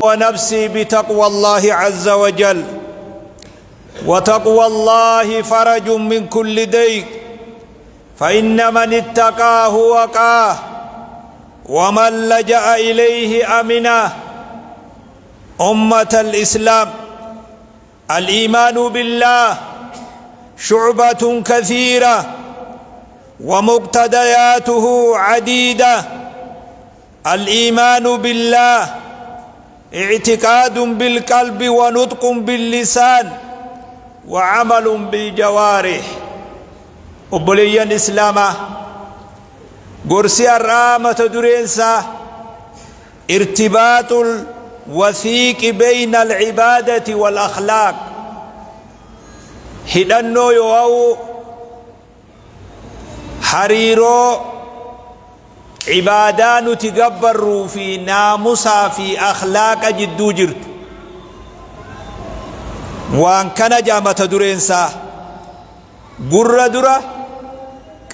ونفسي بتقوى الله عز وجل، وتقوى الله فرج من كل ضيق، فإن من اتقاه وقاه، ومن لجأ إليه أمنه. أمة الإسلام، الإيمان بالله شعبة كثيرة ومقتضياته عديدة. الإيمان بالله اعتقاد بالقلب ونطق باللسان وعمل بالجوارح. Obboleeyyan Islaamaa, gorsi har'aa mata dureensaa ارتباط الوثيق بين العبادة والأخلاق, hidhannoo yoo hariiroo cibaadaa nuti gabbarruu fi naamusaa fi akhlaaqa jidduu jirtu. Waan kana jaa mata dureensaa. Gurra dura,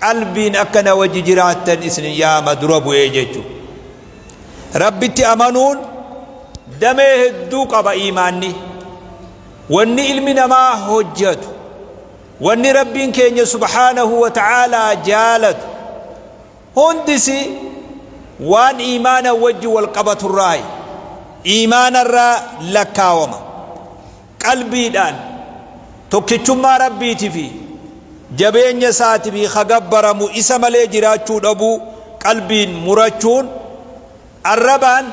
qalbiin akkana wajji jiraattan isin yaama dura bu'ee jechu. Rabbitti amanuun damee hedduu qaba. Iimaanni wanni ilmi namaa hojjetu, wanni Rabbiin keenya سبحانه وتعالى jaalatu hundisi waan iimaana wajji wal qabaturraayi, iimaanarraa lakkaawama. Qalbiidhaan tokkichummaa Rabbiiti fi jabeenya isaati fi kagabbaramu isa malee jiraachuu dhabuu qalbiin murachuun, arrabaan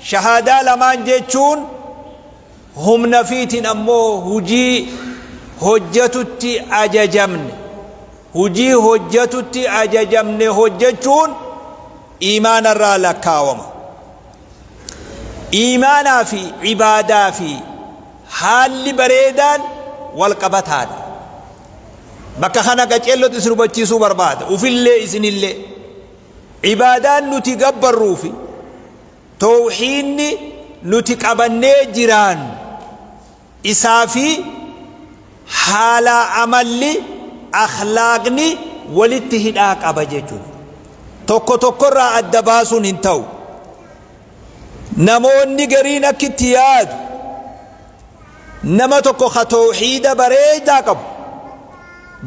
shahaadaa lamaan jechuun, humna fiitiin ammoo hujii hojjetutti ajajamne, hujii hojjetutti ajajamne hojjechuun iimaanarraa lakkaawama. Iimaanaa fi cibaadaa fi haalli bareedaan wal qabataadha. Bakka kana qaceellotu isin hubachiisuu barbaada, ufillee isinillee. Cibaadaan nuti gabbarruu fi tawxiinni nuti qabannee jiraannu isaa fi haala amalli akhlaaqni walitti hidhaa qaba jechuudha. Tokko tokkorraa adda baasuun hin ta'u. Namoonni gariin akkitti yaadu, nama tokko ka tawxiida bareedaa qabu,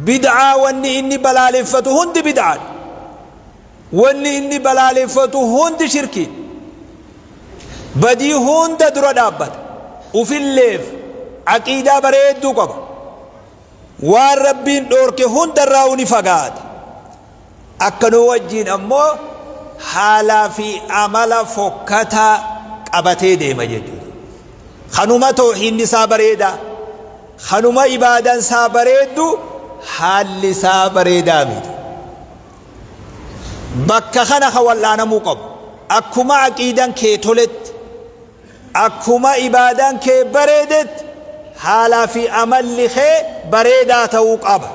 bid'aa wanni inni balaaleffatu hundi bid'aadha, wanni inni balaaleffatu hundi shirkii, badii hunda dura dhaabbata, ufilleef aqiidaa bareedduu qaba, waan Rabbiin dhoorke hundarraa ni fagaata, akkanuu wajjiin ammoo haalaa fi amala fokkataa qabatee deema jechuudha. Kanuma tawxiinni isaa bareedaa, kanuma ibaadaan isaa bareeddu, haalli isaa bareedaa miti. Bakka kana ka wal'aanamuu qabu, akkuma aqiidaan kee toletti, akkuma ibaadaan kee bareedetti, haalaa fi amalli kee bareedaa ta'uu qaba.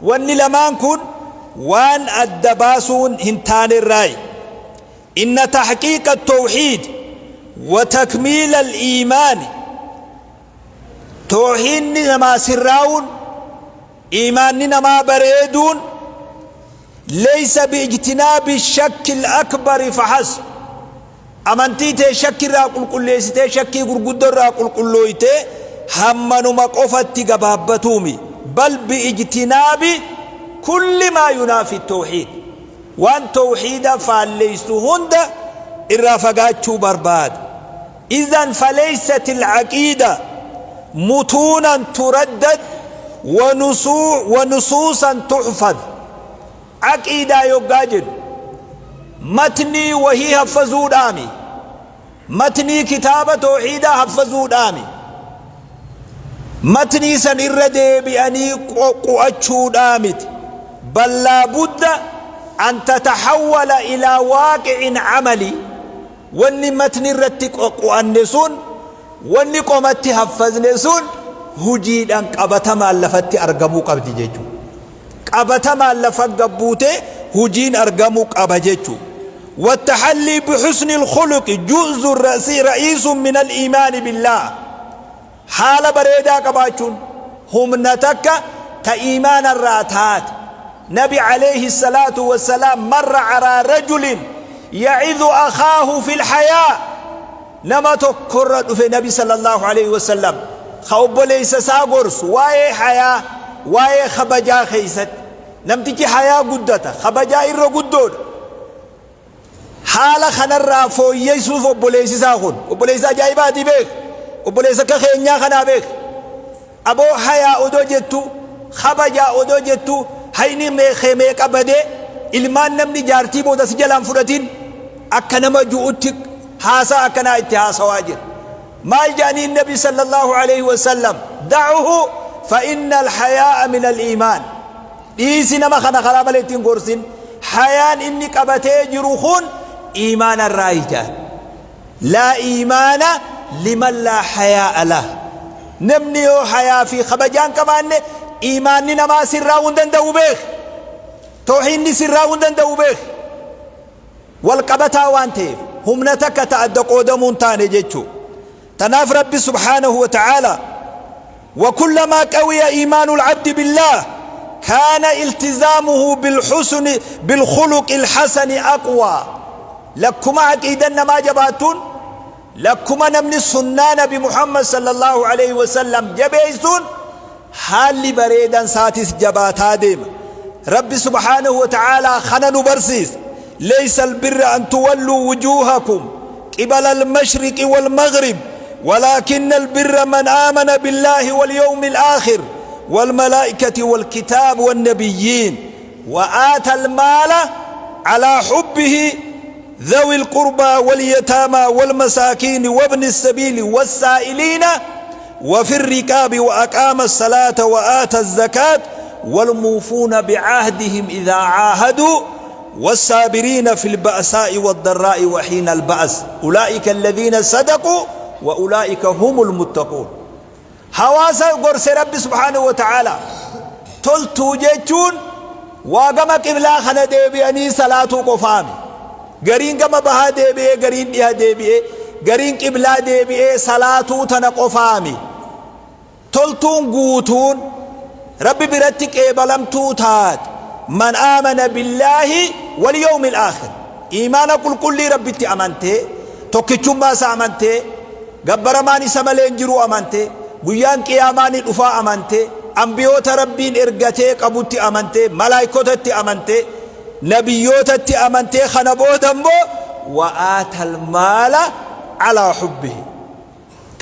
Wanni lamaan kun waan adda baasuun hin taanerraayi. إن تحقيق التوحيد وتكميل الإيمان, توحيد namaa sirraa'uun, iimaanni namaa bareeduun, ليس باجتناب الشك الأكبر فحسب. Amantii tee shakkirraa qulqulleessitee, shakkii gurguddoorraa qulqullooytee hammanuma qofatti gabaabbatuumi. بل باجتناب كل ما ينافي التوحيد, waan tawxiida faalleysu hunda irraa fagaachuu barbaada. إذن فليست العقيدة متونا تردد ونصوصا تحفظ. عقيدة yoggaa jedhu matnii wahii haffazuudhaami, matnii kitaaba tawxiidaa haffazuudhaami, matnii san irra deebi'anii qu'achuudhaa miti. بل لا بد أن تتحول إلى واقع عملي. Wanni matni irratti qu'anne sun, wanni qomatti haffazne sun hujiidhaan qabatamaan lafatti argamuu qabdi jechuudha. Qabatamaan lafa gabbuute hujiin argamuu qaba jechuudha. والتحلي بحسن الخلق جزء رئيس من الإيمان بالله. Haala bareedaa qabaachuun humna takka ta iimaana irraa taate. Nabi alayhi salaatu wassalaam marra calaa rajulin yacidu akhaahu fi lhayaa. Nama tokkorra dhufe Nabi sallallahu alayhi wasallam ka obboleeysa isaa gorsu waa'ee hayaa, waa'ee kabajaa keeysatti. Namtichi hayaa guddata, kabajaa irra guddoodha. Haala kanarraa fooyyessuuf obboleessi isaa kun obboleessa ajaa'ibaati beek, obboleessa akka keenyaa kanaa beek. Aboo, hayaa odoo jettu, kabajaa odoo jettu, hayni meeqee meeqa badee, ilmaan namni jaartii booda si jalaan fudhatin akka nama ju'utti haasaa akkanaa itti haasawaa jira. Maal jedhanii Nabi sallallahu alaihi wasallam? Dacuhu fa inna alhayaa'a min aliimaan. Dhiisi nama kana, karaa malee ittiin gorsin, hayaan inni qabatee jiru kun iimaana irraa ijaan. Laa iimaana liman laa hayaa'a lah. Namni yoo hayaa fi kabajaan qabaanne, iimaanni namaa sirraa hin danda'u beek, toohinni sirraa hin danda'u beek. Wal qabataa waan ta'eef humna takka ta adda qoodamuu hin taane jechuu. Tanaaf Rabbi subhaanahu wa ta'aala: وكلما قوي إيمان العبد بالله كان التزامه بالحسن بالخلق الحسن أقوى. لكما عقيدة ما جباتون، لكما نمني سنة نبي محمد صلى الله عليه وسلم جبيسون، حال بريدا ساتس جباتا ديم. رب سبحانه وتعالى خنن برسيس: ليس البر أن تولوا وجوهكم قبل المشرق والمغرب ولكن البر من آمن بالله واليوم الآخر والملائكة والكتاب والنبيين وآتى المال على حبه ذوي القربى واليتامى والمساكين وابن السبيل والسائلين وفي الركاب وأقام الصلاة وآتى الزكاة والموفون بعهدهم إذا عاهدوا والصابرين في البأساء والضراء وحين البأس أولئك الذين صدقوا وأولئك هم المتقون. Hawaasa gorse Rabbi subhaanahu wa ta'ala. Toltuu jechuun waa gama qiblaa kana deebi'anii salaatuu qofaami. Gariin gama bahaa deebi'ee, gariin dhiha deebi'ee, gariin qiblaa deebi'ee salaatuu tana qofaami. Toltuun guutuun Rabbi biratti qeebalamtuu taate man aamana billaahi wal yawmil aakhir. Iimaana qulqullii Rabbitti amantee, tokkichummaa isaa amantee, gabbaramaan isa malee hin jiru amantee, guyyaan qiyaamaa ni dhufaa amantee, ambiyoota Rabbiin ergatee qabutti amantee, malaayikotatti amantee, nabiyyootatti amantee, kana booda immoo wa'aatal maala calaa hubbihi,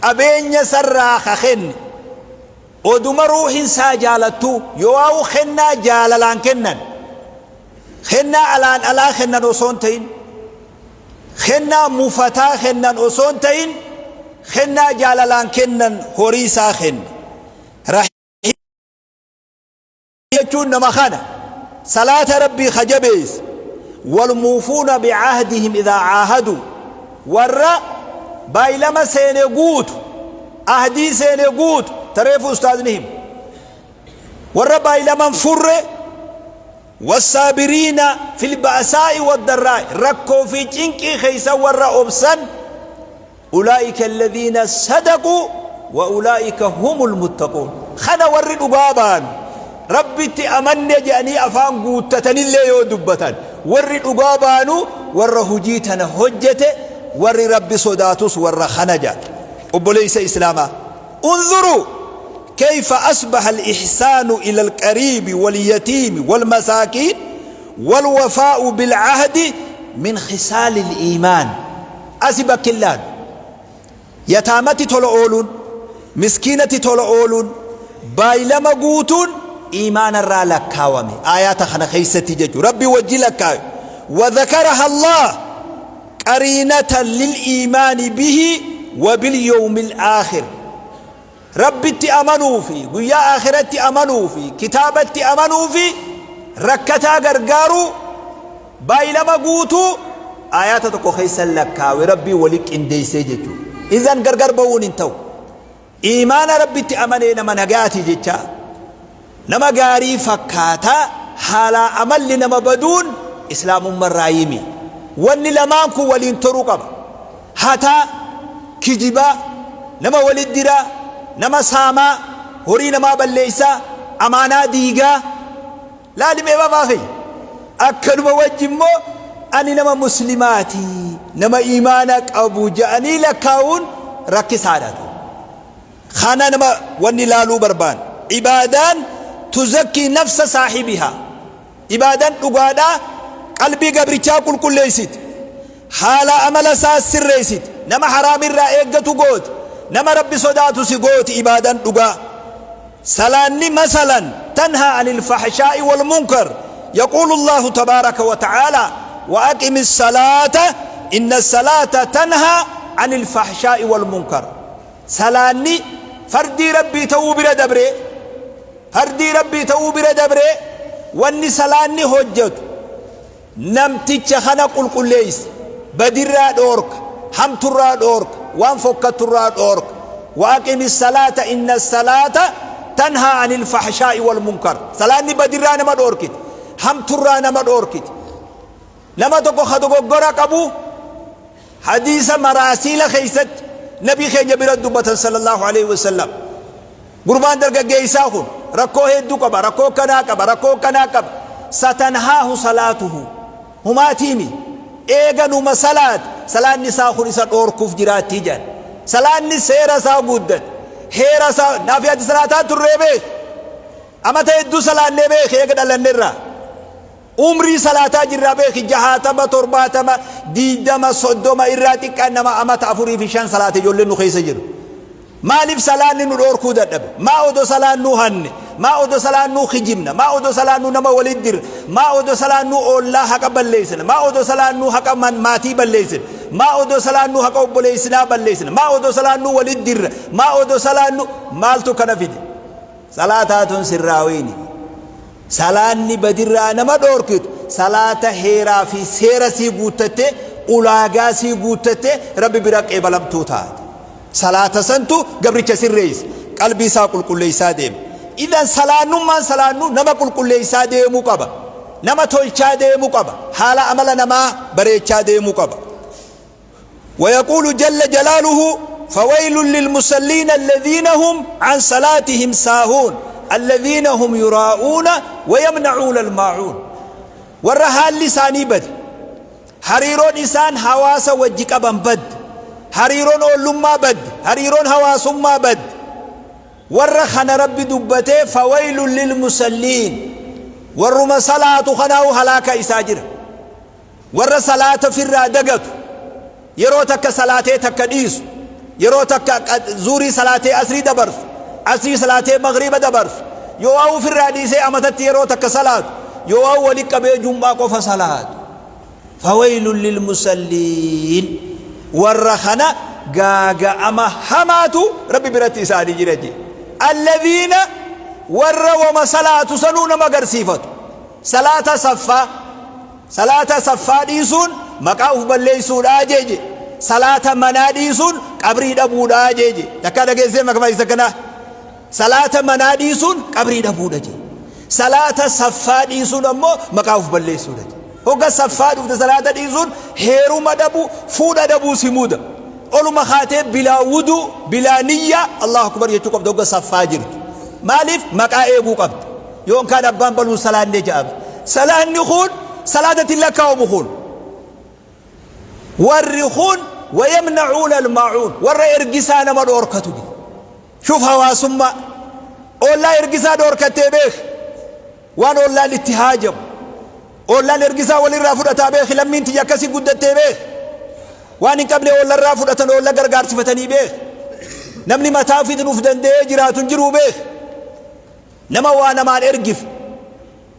qabeenya sarraa ka kenne oduma ruuhin isaa jaalattu. Yoo kennaa jaalalaan kennan, kennaa alaan alaa kennan osoo hin ta'in, kennaa mufataa kennan osoo hin ta'in, kennaa jaalalaan kennan, horii isaa kenne jechuun nama kana salaata Rabbii kajabees. والموفون بعهدهم إذا عاهدوا، warra baay'ilama seene guutu, ahdii seene guutu. Tareefu ustaazni him warra baay'ilaman furre. والصابرين في البأساء والضراء، ركوا في cinqii keessa warra obsan. أولئك الذين صدقوا وأولئك هم المتقون. خنا ور dhugaa Rabbitti amanne jedhanii afaan guuttatanillee yoo dubbatan, warri dhugaa baanu warra hujii tana hojjete, warri Rabbi sodaatus warra kana jedha. Obboleeysa islaamaa, انظروا كيف أصبح الإحسان إلى القريب واليتيم والمساكين والوفاء بالعهد من خصال الإيمان. أسبك الله yataamatti tola ooluun, miskiinatti tola ooluun, baay'ilama guutuun iimaana irraa lakkaawame aayaata kana keeysatti jechu Rabbi wajji lakkaawe. وذكرها الله قرينة للإيمان به وباليوم الآخر. Rabbitti amanuu fi guyyaa aakiratti amanuu fi kitaabatti amanuu fi rakkataa gargaaruu, baay'ilama guutuu aayaata tokko keessa lakkaawe, Rabbii wali qindeessee jechuudha. Idan gargar ba'uun hin ta'u. Iimaana Rabbitti amanee nama nagaati jecha nama gaarii fakkaataa haalaa amalli nama baduun islaamummarraa yimi. Wanni lamaan kun waliin toruu qaba. Hataa, kijibaa, nama walit diraa, nama saamaa, horii namaa balleeysaa, amaanaa diigaa. Laalimee babaa kiyya. Akkanuma wajji immoo ani nama muslimaati, nama iimaana qabu ja'anii lakkaa'uun rakkisaadha. Kana nama wanni laaluu barbaan. Ibaadaan tuzakkii nafsa saahibihaa. Ibaadaan dhugaadhaa qalbii gabrichaa qulqulleessiti. Haala amala isaa sirreessiti. Nama haraamirraa eeggatu gooti. Nama Rabbi sodaatu si gooti ibaadaan dhugaa. Salaanni masalan tanhaa anil fahshaa'i wal munkar. يقول الله تبارك وتعالى وأقم الصلاة إن الصلاة تنهى عن الفحشاء والمنكر. سلاني فردي ربي تو بira dabre, fardii Rabbii ta'uu bira dabre, wanni salaanni hojjetu namticha kana qulqulleeysa, badirraa dhoorka, hamturraa dhoorka, waan fokkatturraa dhoorka. وأقم الصلاة إن الصلاة تنهى عن الفحشاء والمنكر. salaanni badirraa nama dhoorkiti, hamturraa nama dhoorkiti. Nama tokko ka dogoggora qabu hadiisa maraasiila keeysatti nabii keenya bira dubbatan sallallahu alaihi wasallam. Gurbaan dargaggeessaa kun rakkoo hedduu qaba, rakkoo kanaa qaba, rakkoo kanaa qaba. Satanhaahu salaatuhu humaatiimi eeganuma salaat, salaanni isaa kun isa dhoorkuuf jiraattii jedhan. Salaanni seera isaa guuddate, heera isaa naaf yaadi. Salaataa turree beek, amata hedduu salaannee beek, eega dhalanneerraa umrii salaataa jirraa beek, 60, 70, 20, 30 irraa xiqqaan nama amata 4 fi 5 salaate ijoolleen nu keessa jiru. Maaliif salaanni nu dhoorkuu dadhabe? Maa odoo salaannuu hanne? Maa odoo salaannuu kijibna? Maa odoo salaannuu nama walit dirra? Maa odoo salaannuu oollaa haqa balleessina? Maa odoo salaannuu haqa maatii balleessina? Maa odoo salaannuu haqa obboleessinaa balleessina? Maa odoo salaannuu walit dirra? Maa odoo salaannuu maaltu kana fide? Salaataatun sirraawiini. Salaanni badirraa nama dhoorkitu salaata heeraa fi seera sii guuttatte, ulaagaa sii guuttatte, Rabbi bira qeebalamtuu taate. Salaata santu gabricha sirreessa, qalbii isaa qulqulleessaa deema. Idan salaannummaan salaannu nama qulqulleessaa deemuu qaba, nama tolchaa deemuu qaba, haala amala namaa bareechaa deemuu qaba. ويقول جل جلاله فويل للمصلين الذين هم عن صلاتهم ساهون الذين هم يراءون ويمنعون الماعون. Warra haalli isaanii bade, hariiroon isaan hawaasa wajji qaban bad, hariiroon ollummaa bad, hariiroon hawaasummaa bad, warra kana Rabbi dubbatee فويل للمصلين. Warruma salaatu kanaahu halaaka isaa jira. Warra salaata firraa dagatu, yeroo takka salaatee takka dhiisu, yeroo takka zuurii salaatee asrii dabarsu, asrii salaatee magriba dabarsu, yoo waa ofirraa dhiisee amatatti yeroo takka salaatu, yoo waa wali qabee jum'aa qofa salaatu. فويل للمصلين, warra kana gaaga'ama hamaatu Rabbi biratti isaanii jira jee. الذين warra wama salaatu sanuu nama agarsiifatu. Salaata saffaa, salaata saffaa dhiisuun maqaa uf balleessuudhaa jeeje. Salaata manaa dhiisuun qabrii dhabuudhaa jeeje. Takkaa dhageessee maqaa isa kanaa? Salaata manaa dhiisuun qabrii dhabuudha jee. Salaata saffaa dhiisuun ammoo maqaa uf balleessuudha jee. Hogga saffaa dhufte salaata dhiisuun heeruma dhabu, fuudha dhabuu si muda. Oluma kaatee bilaa wuduu, bilaa niyya الله أكبر jechuu qabda hogga saffaa jirtu. Maaliif? Maqaa eeguu qabda. Yoon kaan abbaan baluu salaannee jedhama, salaanni kun salaatatti lakkaa'amu kun. Warri kun ويمنعون الماعون, warra ergisaa nama dhoorkatu. Shuf, hawaasummaa ollaa ergisaa dhoorkattee beek, waan ollaan itti haajamu ollaan ergisaa walirraa fudhataa beek. Lammiin tiyya akkasii guddattee beek, waan hin qabne ollarraa fudhatan, olla gargaarsifatanii beek. Namni mataa ofiitiin uf danda'ee jiraatu hin jiruu beek, nama waa namaan ergif.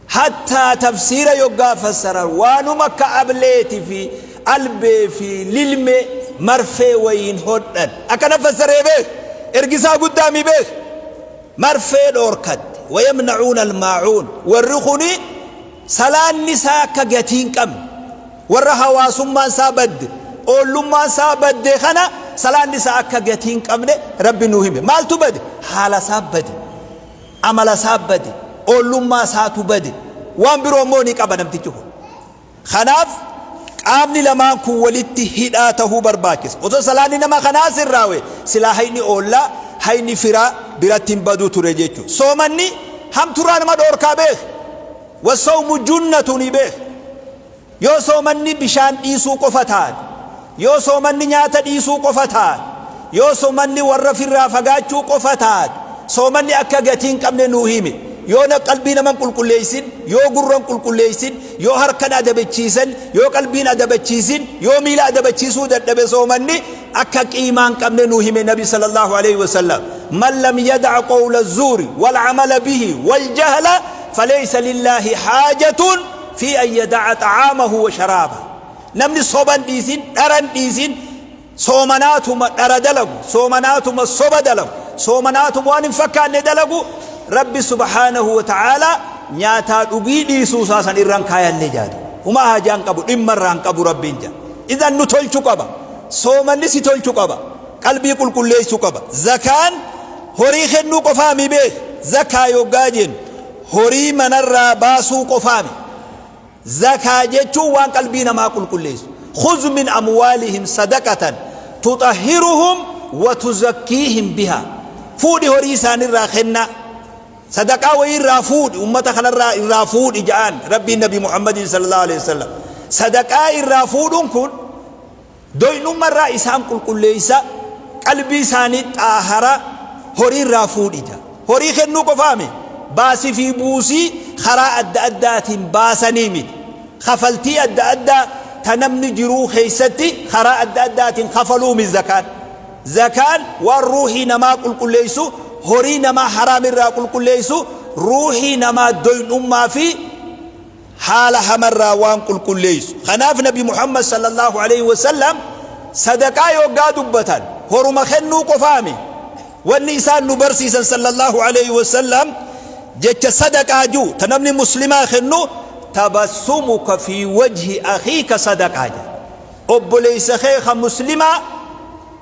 Hattaa tafsiira yoggaa fassaran waanuma akka ableeti fi albee fi lilme marfee wayiin hodhan akkana fassaree beek. Ergisaa guddaa mi beek, marfee dhoorkatte. ويمنعون الماعون, warri kuni salaanni isaa akka gatii hin qabne, warra hawaasummaan isaa badde, oollummaan isaa badde kana salaanni isaa akka gatii hin qabne Rabbi nuu hime. Maaltu bade? Haala isaa bade, amala isaa bade, oollummaa isaatu bade. Waan biroo immoo ni qaba namtichi kun. Kanaaf qaamni lamaan kun walitti hidhaa tahuu barbaachisa. Osoo salaanni nama kanaa sirraawe silaa hayni oollaa, hayni firaa biratti hin baduu ture jechuudha. Soomanni hamturraa nama dhoorkaa beek. Wasawmu junnatu ni beek. Yoo soomanni bishaan dhiisuu qofa taate, yoo soomanni nyaata dhiisuu qofa taate, yoo soomanni warra firraa fagaachuu qofa taate, soomanni akka gatii hin qabne nuu hime. Yoo na qalbii naman qulqulleessin, yoo gurran qulqulleessin, yoo harkan adabachiisan, yoo qalbiin adabachiisin, yoo miila adabachiisuu dadhabe, soomanni akka qiimaa hin qabne nuu hime Nabi sallallahu alaihi wasallam. Man lam yadac qawla zuuri walcamala bihi waljahla falaysa lillahi haajatun fi an yadaca xacaamahu wa sharaaba. Namni soban dhiisin, dharan dhiisin, soomanaatuma dhara dalagu, soomanaatuma soba dalagu, soomanaatuma waan hin fakkaanne dalagu, Rabbi subhaanahu wa ta'aalaa nyaataa dhugii dhiisuu isaa san irraan kaayanne jaadu. Humaa hajaan qabu, dhimma irraan qabu Rabbiin jaa. Idan nu tolchu qaba. Soomanni si tolchu qaba. Qalbii qulqulleessuu qaba. Zakaan horii kennuu qofaami beek. Zakaa yoggaa jennu horii manarraa baasuu qofaami. Zakaa jechuun waan qalbii namaa qulqulleessu. Khuz min amwaalihim sadaqatan tuxahhiruhum wa tuzakkiihim biha. Fuudhi horii isaanirraa kennaa. Sadaqaa wayii irraa fuudhi, ummata kanarraa irraa fuudhi ja'an Rabbiin Nabi Muhammadin sallallahu alaihi wasallam. Sadaqaa irraa fuudhuun kun doynumma irraa isaan qulqulleessa, qalbii isaanii xaahara, horii irraa fuudhi ja'a. Horii kennuu qofaami. Baasii fi buusii karaa adda addaatiin baasanii miti. Kafaltii adda addaa ta namni jiruu keessatti karaa adda addaatiin kafaluu miti zakaan. Zakaan waan ruuhii namaa qulqulleessu, horii namaa haraam irraa qulqulleessu, ruuhii namaa doynummaa fi haala hamarraa waan qulqulleessu. Kanaaf Nabi Muhammad sallallahu alaihi wasallam sadaqaa yoggaa dubbatan horuma kennuu qofaami. Wanni isaan nu barsiisan sallallahu alaihi wasallam jecha sadaqaa jiru ta namni muslimaa kennu, tabassumuka fi wajhi akhiika sadaqaa jedha. Obboleessa kee ka muslimaa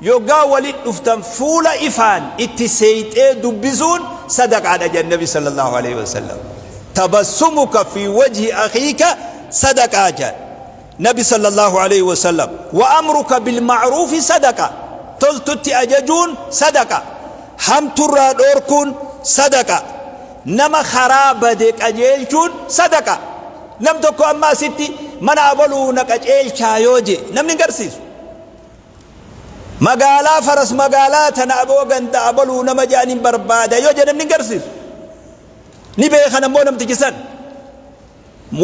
yoggaa walit dhuftan fuula ifaan itti seeyxee dubbisuun sadaqaadha jedhan Nabi sallallahu alaihi wasallam. Tabassumuka fi wajhi akhiika sadaqaa jedhan Nabi sallallahu alaihi wasallam. Wa amruka bilma'ruufi sadaqa. Toltutti ajajuun sadaqa. Hamturraa dhoorkuun sadaqa. Nama karaa bade qajeelchuun sadaqa. Nam tokko amma asitti mana abaluu na qajeelchaa yoo je, namni hin garsiisu. Magaalaa faras magaalaa tana aboo ganda abaluu nama jedhaniin barbaada yoo je, namni hin garsiisu. Ni beekan ammoo namtichi san.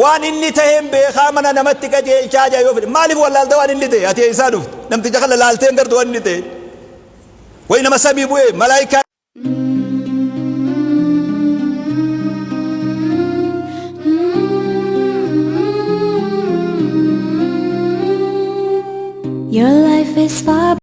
Waan inni taheen beekaa mana namatti qajeelchaa jaa yoo fedhe, maaliif wallaalta waan inni ta'e? Ati eessaa dhufte? Namticha kana laaltee hin gartu waan inni ta'e. Wayi nama samii bu'ee malaayikaa. Your life is far